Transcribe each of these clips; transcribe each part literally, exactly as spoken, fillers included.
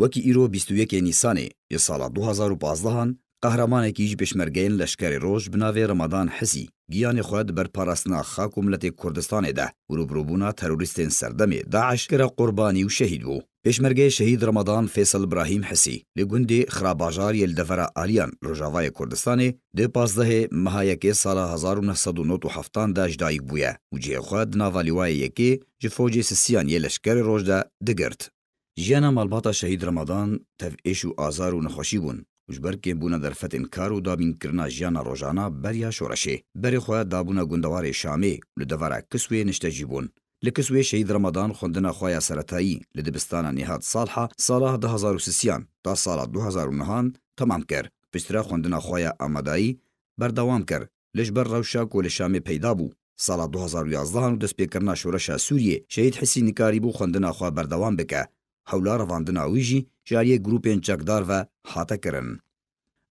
Wekî îro bîst û yekê Nîsanê ji sala du hazar û pazdehan, qehremanekî ji pêşmergeyên Leşkerê Roj bi navê Remadan Hisî giyanê xwe di ber parastina xak û miletê Kurdistanê de û rûbirûbûna terorîstên serdemê DAIŞ kire qurbanî û şehîd bû. Pêşmergeyê şehîd Remadan Fêsel Brahîm Hisî li gundê Xirabajar yê li devera Aliyan li Rojavayê Kurdistanê di pazdehê meha yekê sala hezar û neh sed û nod û heftan de ji dayik bûye û cihê xwe di nava Lîwayê Yekê ji focê Sisiyan yê Leşkerê Roj de digirt. Jiyana malbata şehîd Remadan tev êş û azar û nexweşî bûn û ji ber kêmbûna derfetên kar û dabînkirina jiyana rojana beriya şoreşê, berê xwe dabûna gundewarê Şamê û li devera Kiswê niştecî bûn. Li Kiswê şehîd Remadan xwendina xwe ya seretayî li dibistana Nîhat Salha sala du hazar û sisiyan ta sala du hazar û nehan temam kir. Piştre xwendina xwe ya amadayî berdewam kir. Li ji ber rewşa ku li Şamê peyda bû, sala du hazar û yazdehan û destpêkirina şoreşa Sûriyê, şehîd Hisî nikarîbû xwendina xwe berdewam bike. Hewla revandina wî jî ji aliyê grûpên çekdar ve hate kirin.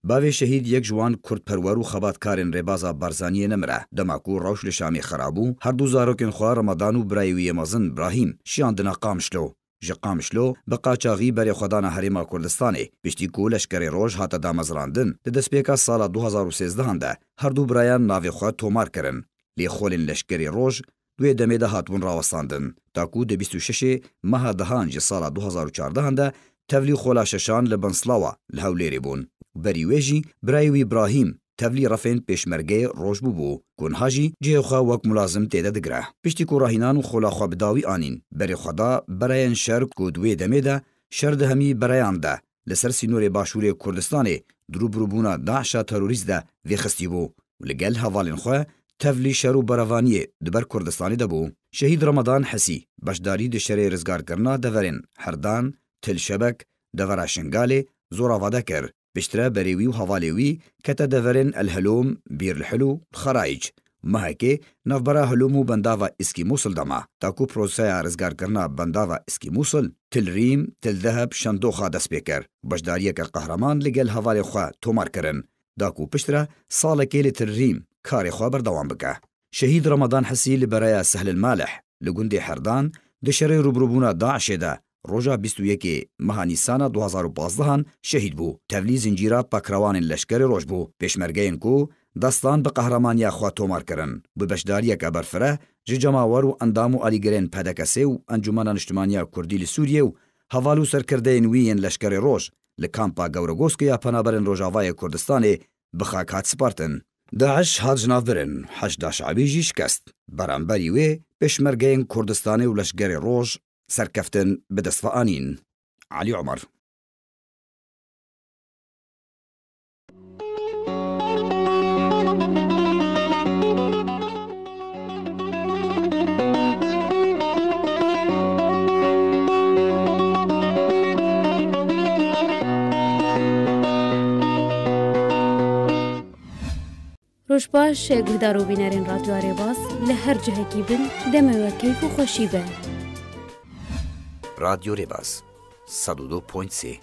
Bavê şehîd yek ji wan kurdperwer û xebatkarên rêbaza Barzaniyê nemire. Dema ku rewş li Şamê xera bû, her du zarokên xwe Remadan û birayê wî yê mezin Brahîm şiyandine Qamişlo. Ji Qamişlo bi qaçaxî berê xwe dana Herêma Kurdistanê. Piştî ku Leşkerê Roj hate damezrandin, di destpêka sala du hazar û sêzdehan de her du birayan navê xwe tomar kirin. Lê xolên Leşkerê Roj di wê demê de hatibûn rawestandin. Ta ku di bîst û şeşê meha dehan ji sala du hazar û çardehan de tevlî xola şeşan li Bin Silawa li Hewlêrê bûn. Berî wê jî birayê wî Brahîm tevlî refên pêşmergeyê Roj bûbû, ku niha jî cihê xwe wek mulazim tê de digire. Piştî ku rahînan û xola xwe bi dawî anîn, berê xwe da berayên şer ku di wê demê de şer di hemî berayan de li ser sînorê başûrê Kurdistanê di rûbirûbûna DAIŞa terorîst de vêxistîbû û li gel hevalên xwe tevlî şer û berevaniyê di ber Kurdistanê de bû. Şehîd Remadan Hisî beşdarî di şerê rizgarkirina deverên Herdan, Til Şebek, devera Şingalê, Zorava de kir. Piştre berê wî û hevalê wî kete deverên El Hilûm, Bîr El Hilû, Xerayîc. Mehekê navbera Hilûm û bendava Îskî Mûsil de ma. Ta ku proseya rizgarkirina bendava Îskî Mûsil, Til Rîm, Til Deheb, Şendoxa dest pê kir. Beşdariyeke qehreman li gel hevalê xwe tomar kirin. Da ku piştre salekê li Til Rîm karê xwe berdewam bike. Şehîd Remadan Hisî li beraya Sehlil Malih li gundê Herdan di şerê rûbirûbûna DAIŞê de roja bîst û yekê meha Nîsana du hazar û pazdehan şehîd bû. Tevlî zincîra pakrewanên Leşkerê Roj bû. Pêşmergeyên ku destan bi qehramaniya xwe tomar kirin, bi beşdariyeke berfireh ji cemawer û endam û alîgirên P D K S û Encûmena Niştimaniya Kurdî li Sûriyê û heval û serkirdeyên wî yên Leşkerê Roj li kampa Gewregoskê ya Penaberên Rojavayê Kurdistanê bi xak hat spartin. DAIŞ hat jinavbirin, Heşda Şeibî jî şikest. Beramberî wê pêşmergeyên Kurdistanê û Leşkerê Roj serkeftin bi dest ve anîn. Elî Omer. Roj baş, guhdar û bînerên Radyoya Rêbaz li her cihekî bin, demê we keyf û xweşî be. Radyo Rêbaz, sed û du point sê.